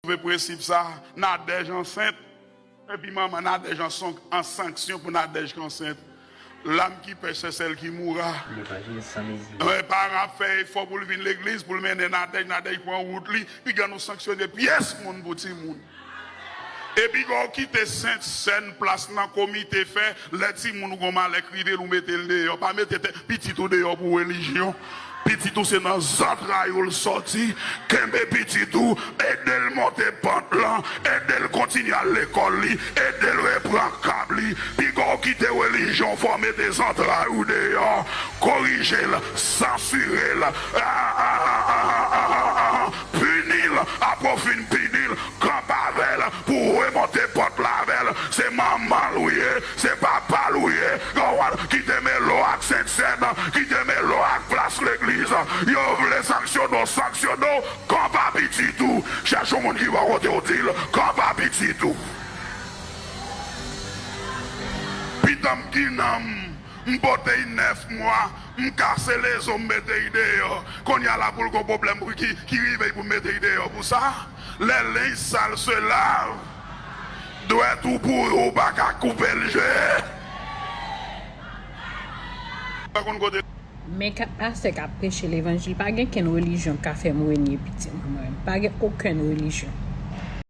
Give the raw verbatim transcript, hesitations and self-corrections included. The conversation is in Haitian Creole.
Sove prensip sa, Nadège ansent. Epi manman Nadège an, an sanksyon pou Nadège ki ansent. L'âme qui pèche, c'est celle qui mourra. L'évangile sans mesure. Paran ap fè efò pou l vin legliz, pou l mennen Nadège, Nadège pran wout li, piga nou sanksyone pyès moun pou timoun. Epi gwo kite Sentsèn, plas nan komite fè, lè timoun ou gon malè k rive l ou mete l deyò. Pa mete pitit ou deyò pou relijyon. Pitit ou se nan zantray ou l sòti. Kenbe pitit ou, ede l monte pant lan, ede l kontinye al lekòl li, ede l repran kab li. Piga w kite relijyon fòme de zantray ou deyò. Korije l, sansire l, pini l, apre w fin pini l, kanpe avè l pou w remonte pant la avè l. Se manman l ou ye, se papa l ou ye. Gawad ki te mele w ak Sentsèn, ki te mele w ak plas legliz. Yo vle sanksyone w, sanksyone w. Kanpe pitit ou. Chèche yon moun ki bò kote w, di l, kanpe pitit ou. Pitit m ki nan m, m pote l nèf mwa, m kase lezo, m mete l deyò. Kounye a la pou l gon pwoblèm pou ki, ki rive pou mete l deyò pou sa. Lè lenj sal se lav, dwèt ou pouri, ou pa ka koupe l je. Pa konn kote. Men ka, pastè k ap preche levanjil, pa gen kenn relijyon k ka fè m renye pitit mwen, mwen menm. Pa gen okenn relijyon.